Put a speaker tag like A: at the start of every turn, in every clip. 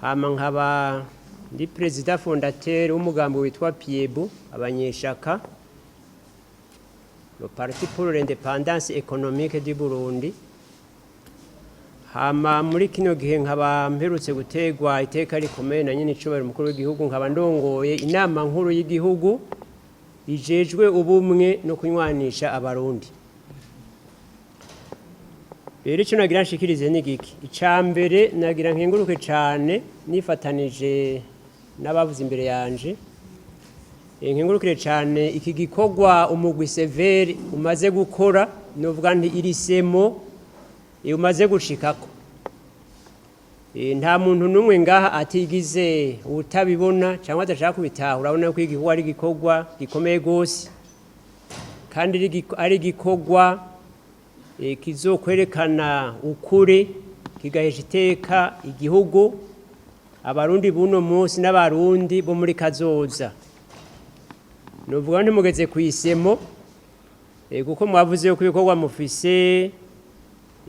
A: Hama nkaba ndi président fondateur w'umugambi witwa PIEBU Abanyeshaka, le Parti pour l'indépendance économique du Burundi. Hama muri kino gihe nkaba mperutse gutegwa iteka rikomeye na nyene icubahiro umukuru w'igihugu, nkaba ndongoye Inama Nkuru y'Igihugu ijejwe Ubumwe no Kunywanisha Abarundi. Rero icyo nagira nshikirize ni giki? Icya mbere, nagira nkenguruke cyane nifatanije n'abavuze imbere yanje. Nkengurukire cyane iki gikorwa umugwi CVR umaze gukora, nuvuga nti iri semo umaze gushikako. Nta muntu n'umwe ngaha atigize utabibona cyangwa adashaka kubitahura. Urabona ko igikorwa ari igikorwa gikomeye rwose, kandi ari igikorwa kizokwerekana ukuri, kigahesha iteka igihugu, Abarundi buno munsi n'Abarundi bo muri kazoza. Nuvuga ntimugeze ku isemo, kuko mwavuze yuko ibikorwa mufise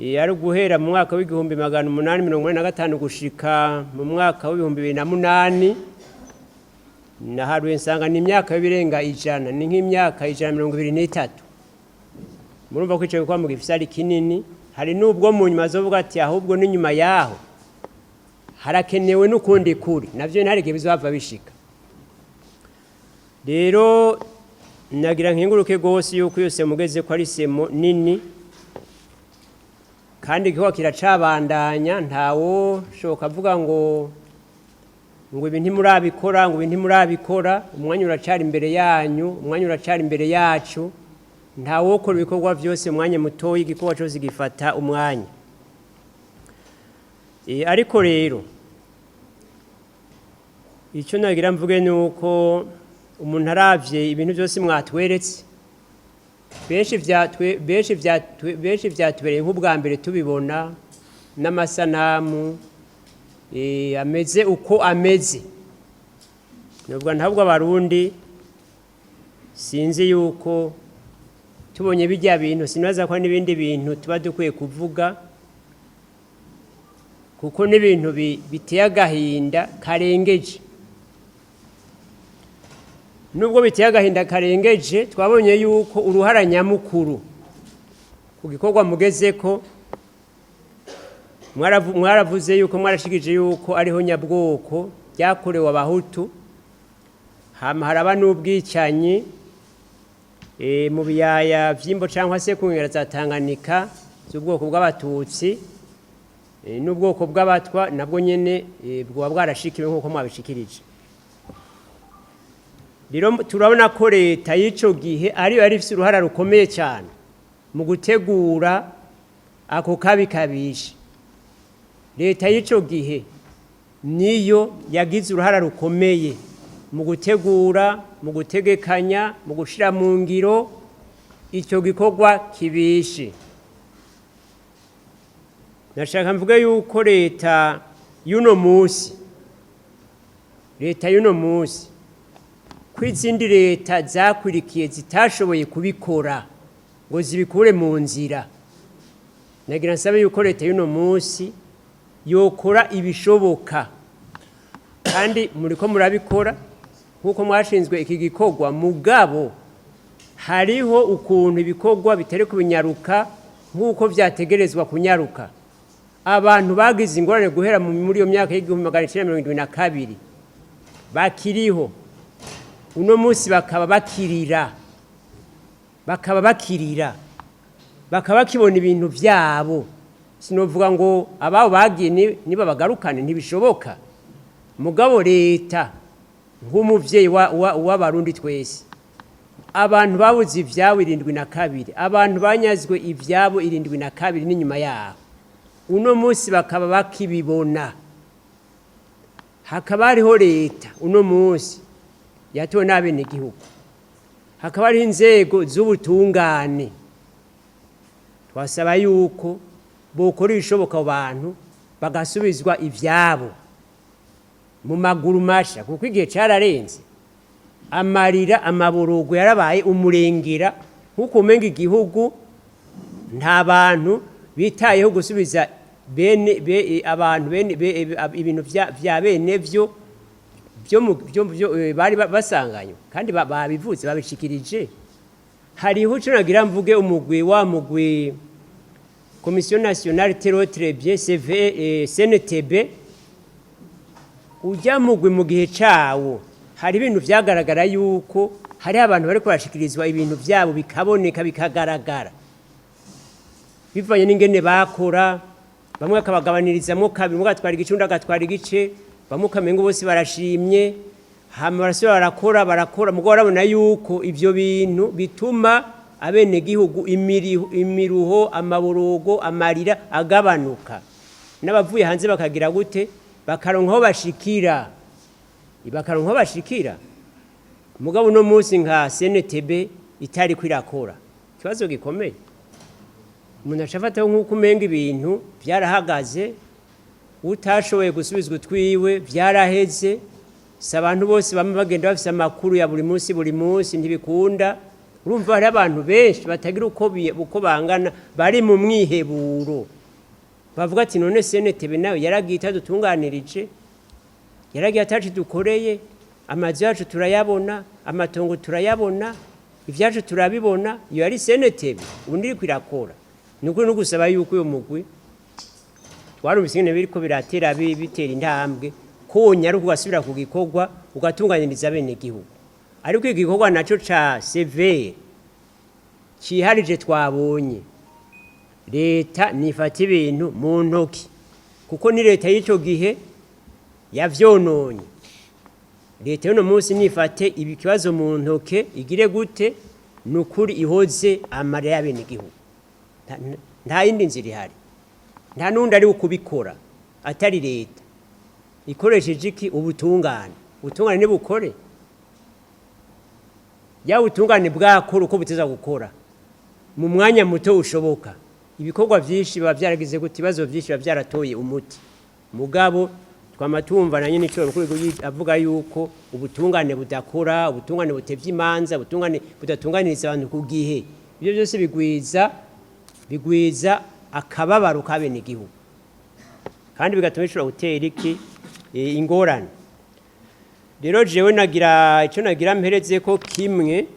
A: ari guhera mu mwaka w'1885 gushika mu mwaka w'2008. Naharuye nsanga ni imyaka y'ibirenga 100, ni nk'imyaka 123. Murumva ko ico gikorwa mugifise ari kinini. Hari n'ubwo mu nyuma azovuga ati ahubwo n'inyuma yaho harakenewe n'ukundi kuri, navyo ntari igihe bizohava bishika. Rero nagira nkenguruke rwose yuko iyo semo mugeze ko ari semo nini, kandi igikorwa kiracabandanya. Ntawo shoka avuga ngo ibi ntimurabikora, ngo ibi ntimurabikora. Umwanya uracari imbere yanyu, umwanya uracari imbere yacu. Ntawokora ibikorwa byose umwanya mutoya, igikorwa cyose gifata umwanya. Ariko rero icyo nagira mvuge ni uko umuntu aravye ibintu byose mwatweretse, benshi vyatubereye nk'ubwa mbere tubibona, n'amasanamu ameze uko ameze. Nubwo ntabwo Abarundi, sinzi yuko tubonye bijya bintu, sinibaza ko n'ibindi bintu tuba dukwiye kuvuga, kuko n'ibintu biteye agahinda karengeje. Nubwo biteye agahinda karengeje, twabonye yuko uruhara nyamukuru ku gikorwa mugeze ko mwaravuze yuko mwarashikije yuko ariho nyabwoko ryakorewe Abahutu, hama haraba n'ubwicanyi mu biyaya vy'Imbo cyangwa se ku nkengera za Tanganyika z'ubwoko bw'Abatutsi, n'ubwoko bw'Abatwa nabwo nyene bwoba bwarashikiwe nk'uko mwabishikirije. Rero turabona ko leta y'ico gihe ariyo yari ifise uruhara rukomeye cyane mu gutegura ako kabi kabishe. Leta y'ico gihe niyo yagize uruhara rukomeye mu gutegura, mu gutegekanya, mu gushira mu ngiro icyo gikorwa kibishe. Nashaka mvuge yuko leta y'uno munsi, leta y'uno munsi, ko izindi leta zakwirikiye zitashoboye kubikora ngo zibikure mu nzira, nagira nsabe yuko leta y'uno munsi yokora ibishoboka, kandi muriko murabikora nk'uko mwashinzwe iki gikorwa. Mugabo hariho ukuntu ibikorwa bitari kubinyaruka nk'uko vyategerezwa kunyaruka. Abantu bagize ingorane guhera muri iyo myaka y'1972 bakiriho uno munsi, bakaba bakirira, bakaba bakibona ibintu vyabo. Sinovuga ngo ababo bagiye niba bagarukane, ntibishoboka. Mugabo leta nk'umuvyeyi w'Abarundi twese, abantu babuze ivyabo 72, abantu banyazwe ivyabo 72 n'inyuma yaho, uno munsi bakaba bakibibona, hakaba hariho leta uno munsi yatowe n'abenegihugu, hakaba hariho inzego z'ubutungane, twasaba yuko bokora ibishoboka abo bantu bagasubizwa ivyabo mu maguru masha, kuko igihe cararenze. Amarira, amaborogo yarabaye umurengera, nk'uko umenga igihugu nta bantu bitayeho gusubiza. Bene abantu bene ibintu vya bene vyo byo byo bari basanganywe kandi babivuze, babishikirije. Hariho ico nagira mvuge: umugwi wa mugwi Commission nationale terre bien CV, CNTB, ujya mugwi mu gihe cawo hari ibintu vyagaragara yuko hari abantu bariko barashikirizwa ibintu vyabo, bikaboneka, bikagaragara bivanye n'ingene bakora. Bamwe bakabagabanirizamwo kabiri, umwe agatwara igice, undi agatwara igice, bamwe ukamenga bose barashimye, hama barasubira barakora, barakora. Mugabo barabona yuko ivyo bintu bituma abenegihugu imiruho, amaborogo, amarira agabanuka, n'abavuye hanze bakagira gute? Bakaronka aho bashikira, bakaronka aho bashikira. Mugabo uno munsi nka CNTB itariko irakora, ikibazo gikomeye. Umuntu aca afataho nk'uko umenga ibintu vyarahagaze, utashoboye gusubizwa utwiwe vyaraheze. Si abantu bose bamwe bagenda bafise amakuru ya buri munsi, buri munsi ntibikunda. Urumva hari abantu benshi batagira uko bangana bari mu mwiheburo, bavuga ati: "None CNTB nayo yaragiye itadutunganirije, yaragiye ataci dukoreye? Amazu yacu turayabona, amatongo turayabona, ibyacu turabibona. Iyo yari CNTB, ubu ndiriko irakora?" Ni ukuri no gusaba yuko uyu mugwi twarumvise ingene biriko biratera bitera intambwe, ko wonyaruka ugasubira ku gikorwa, ugatunganiriza abenegihugu. Ariko igikorwa naco ca CVR ciharije twabonye, leta nifata ibintu mu ntoki, kuko ni leta y'ico gihe yavyononye. Leta y'uno munsi nifate ibi kibazo mu ntoke, igire gute? Ni ukuri ihoze amarira y'abenegihugu. Nta yindi nzira ihari, nta n'undi ari kubikora atari leta ikoresheje iki? Ubutungane. Ubutungane nibukore. Yaba ubutungane bwakora uko buteza gukora mu mwanya muto ushoboka, ibikorwa vyinshi biba vyaragize gute? Ibibazo vyinshi biba vyaratoye umuti. Mugabo twama tumva na nyene ico mukuru w'igihugu avuga yuko ubutungane budakora, ubutungane butevye imanza, ubutungane budatunganiriza abantu ku gihe. Ibyo byose bigwiza akababaro k'abenegihugu, kandi bigatuma bishobora gutera iki? Ingorane. Rero jewe nagira icyo nagira mpereze ko kimwe.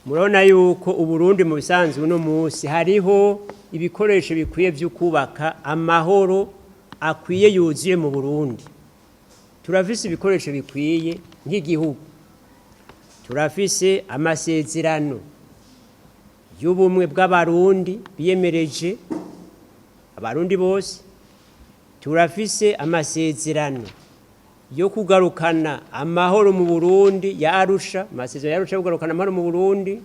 A: Murabona yuko Uburundi mu bisanzwe uno munsi hariho ibikoresho bikwiye byo kubaka amahoro akwiye yuzuye mu Burundi. Turafise ibikoresho bikwiye nk'igihugu. Turafise amasezerano y'ubumwe bw'Abarundi biyemereje Abarundi bose. Turafise amasezerano yo kugarukana amahoro mu Burundi ya Arusha, amasezerano ya Arusha yo kugarukana amahoro mu Burundi.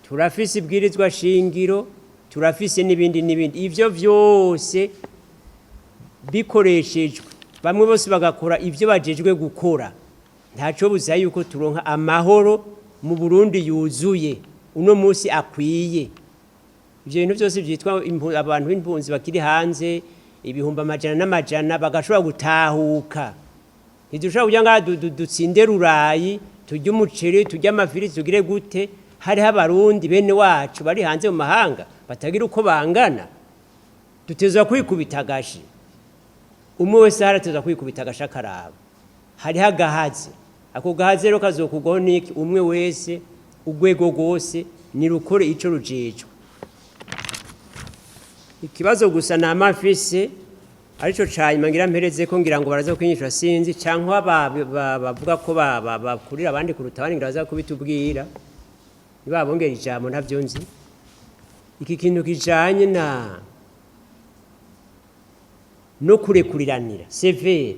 A: Turafise ibwirizwa shingiro, turafise n'ibindi n'ibindi. Ivyo vyose bikoreshejwe, bamwe bose bagakora ivyo bajejwe gukora, ntaco buza yuko turonka amahoro mu Burundi yuzuye uno munsi akwiye. Ivyo bintu byose vyitwa abantu b'impunzi bakiri hanze, ibihumbi amajana n'amajana, bagashobora gutahuka. Ntidushobora kugira ngo dutsinde rurayi, turye umuceri, turye amafiriti, tugire gute, hariho Abarundi bene wacu bari hanze mu mahanga batagira uko bangana. Dutezwa kwikubita agashi. Umwe wese haratezwa kwikubita agashi akaraba hariho agahaze. Ako gahaze rero kazokugwaho niki? Umwe wese, urwego rwose nirukore ico rujejwe. Ikibazo gusa nama mfise, arico canyuma ngira mpereze ko, ngira ngo baraza kwinyishura, sinzi, canke bavuga ko bakurira abandi kuruta abandi, ngira baza kubitubwira nibabongera ijambo, ntavyo nzi. Iki kintu kijanye na no kurekuriranira, CVR,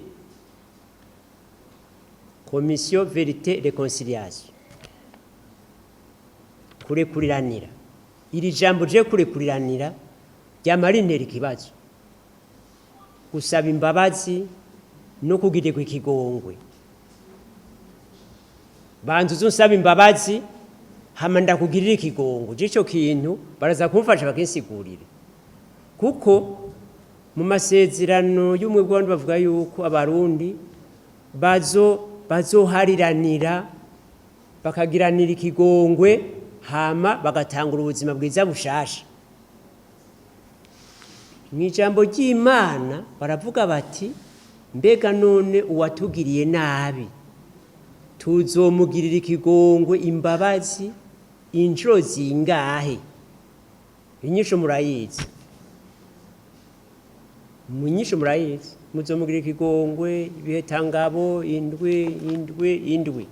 A: Commission Vérité Réconciliation, kurekuriranira, iri jambo je kurekuriranira ryama rintera ikibazo. Gusaba imbabazi no kugirirwa ikigongwe, banza uze unsaba imbabazi hama ndakugirira ikigongwe. Je ico kintu baraza kumfasha bakinsigurire, kuko mu masezerano y'ubumwe bw'Abarundi bavuga yuko Abarundi bazohariranira, bakagiranira ikigongwe, hama bagatangura ubuzima bwiza bushasha. Mu ijambo ry'Imana baravuga bati: mbega none uwatugiriye nabi tuzomugirira ikigongwe, imbabazi, inshuro zingahe? Inyishu murayizi, mu nyishu murayizi: muzomugirira ikigongwe ibihetangabo indwi, indwi, indwi.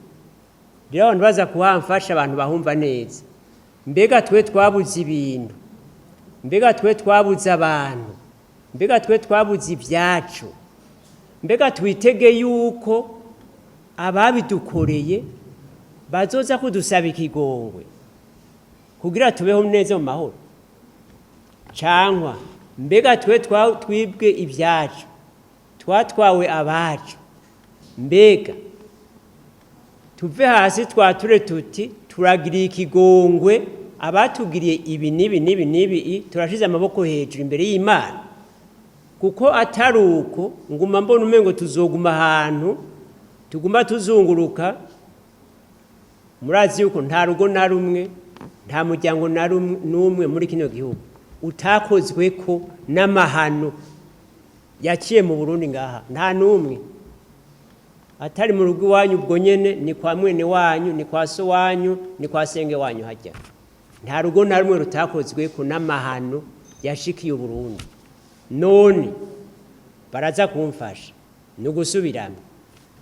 A: Rero abantu baza kuhamfasha, abantu bahumva neza. Mbega twe twabuze ibintu, mbega twe twabuze abantu, mbega twe twabuze ibyacu, mbega twitege yuko ababidukoreye bazoza kudusaba ikigongwe kugira tubeho neza mu mahoro? Cyangwa mbega twe twibwe ibyacu, twatwawe abacu, mbega tuve hasi twature tuti: turagiriye ikigongwe abatugiriye ibi n'ibi n'ibi n'ibi, turashize amaboko hejuru imbere y'Imana? Kuko atari uko, nguma mbona umengo tuzoguma ahantu tuguma tuzunguruka. Murazi yuko nta rugo na rumwe, nta muryango na rumwe n'umwe muri kino gihugu utakozwe ko n'amahano yaciye mu Burundi ngaha. Nta n'umwe atari mu rugo iwanyu, ubwo nyene ni kwa mwene wanyu, ni kwa so wanyu, ni kwa senge wanyu. Hajya nta rugo na rumwe rutakozwe ko n'amahano yashikiye Uburundi. None baraza kumfasha ni ugusubiramo: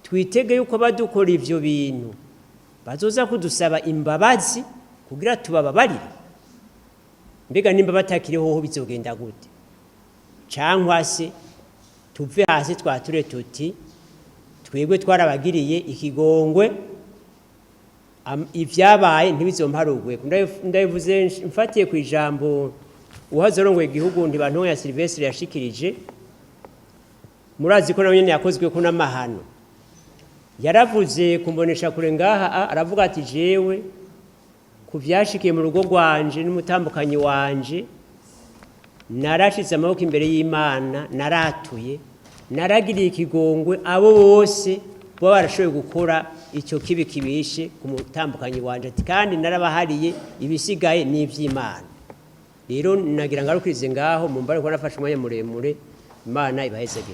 A: twitege yuko badukora ivyo bintu bazoza kudusaba imbabazi kugira tubababarire? Mbega nimba batakiriho bizogenda gute? Cyangwa se tuve hasi twature tuti: twebwe twarabagiriye ikigongwe, ivyabaye ntibizomparugwe. Ndabivuze mfatiye ku ijambo uwahoze igihugu Ntibantunganya Sylvestre yashikirije. Murazi ko nawe nyene yakozwe ko n'amahano. Yaravuze kumbonesha kure ngaha, aravuga ati: jewe ku vyashikiye mu rugo rwanje n'umutambukanyi wanje, narashize amaboko imbere y'Imana, naratuye, naragiriye ikigongwe abo bose baba barashoboye gukora icyo kibi kibishe ku mutambukanyi wanje, ati kandi narabahariye, ibisigaye ni ivy'Imana. Rero nagira ngarukirize ngaho, mumbare ko nafashe umwanya muremure. Imana ibahezagire.